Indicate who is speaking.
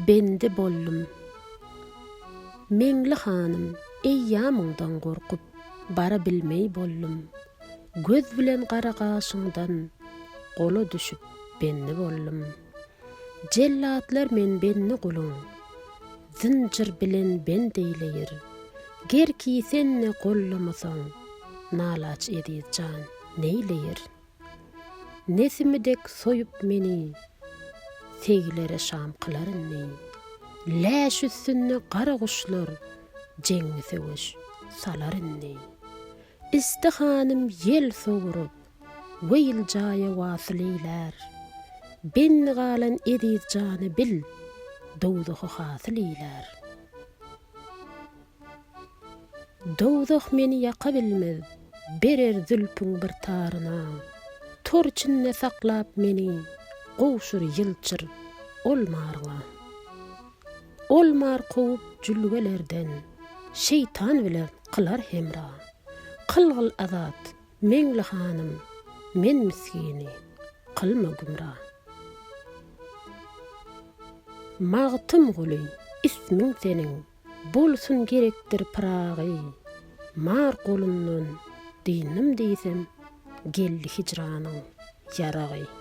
Speaker 1: Bendi boldum. Meňli hanym, eýýamyňdan gorkup, bara bilmeý boldum. Göz bilen gara gaşyňdan gola düşüp bendi boldum. Jellatlar men bendi guluň, zynjyr bilen bend eýleýir. Ger ki sen-de gollamasaň, nalaç eziz jan neýleýir? Nesimi dek soýup meni, Seglere şam kylar indi. Läş üstünde gara guşlar Jeňňi-söweş salar indi. Isti hanym ýel sowrup, Weýl jaýa wasyl eýlär. Bendi galan eziz jany bil, Dowzahy hasyl eýlär. Dowzah meni ýaka bilmez, Berer zülpüň bir taryna. Tor içinde saklap meni, Gowşur ýylçyr ol maryňa. Ol mar kowup jülgelerden, Şeýtan bile kylar hemra. Kylgyl azat, Meňli hanym, men misgini kylma gümra. Magtymguly, ismiň seniň, Bolsun gerekdir Pyragy, Mar golundan dyndym diýsem, Geldi hijranyň ýaragy.